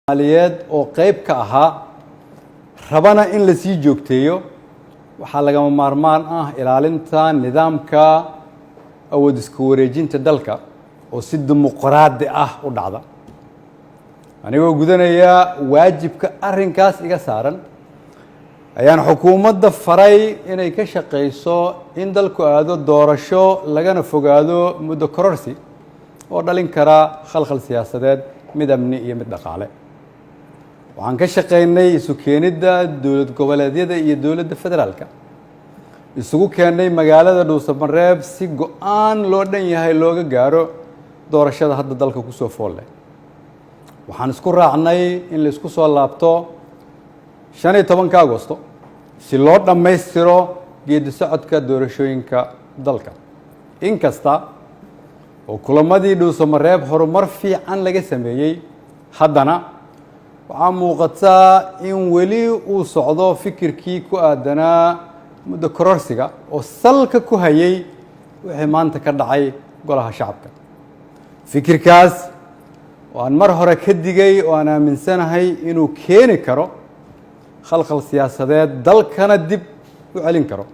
Soomaaliyeed oo qayb ka ahaa, rabana in la sii joogteeyo, waxaa lagama maarmaan ah ilaalinta nidaamka awood isku wareejinta dalka oo si dimuqraadi ah u dhacda. Anigoo gudanaya waajibka arrinkaas iga saaran, ayaan xukuumadda faray inay ka shaqayso in dalku aado doorasho, lagana fogaado muddo kororsi oo dhalin kara khalkhal siyaasadeed, mid amni iyo mid dhaqaale. Waxaan ka shaqaynay isu keenidda dowlad goboleedyada iyo dowladda federaalka, isugu keennay magaalada Dhuusamareeb si go'aan loo dhan yahay looga gaaro doorashada hadda dalka kusoo fool leh. Waxaan isku raacnay in la isku soo laabto 15-ka Agosto si loo dhammaystiro geedi socodka doorashooyinka dalka. Inkasta oo kulamadii Dhuusamareeb horumar fiican laga sameeyey, haddana waxaa muuqataa in weli uu socdo fikirkii ku aadanaa muddo kororsiga oo salka ku hayay wixii maanta ka dhacay Golaha Shacabka. Fikirkaas oo aan mar hore ka digay oo aan aaminsanahay inuu keeni karo khalkhal siyaasadeed, dalkana dib u celin karo.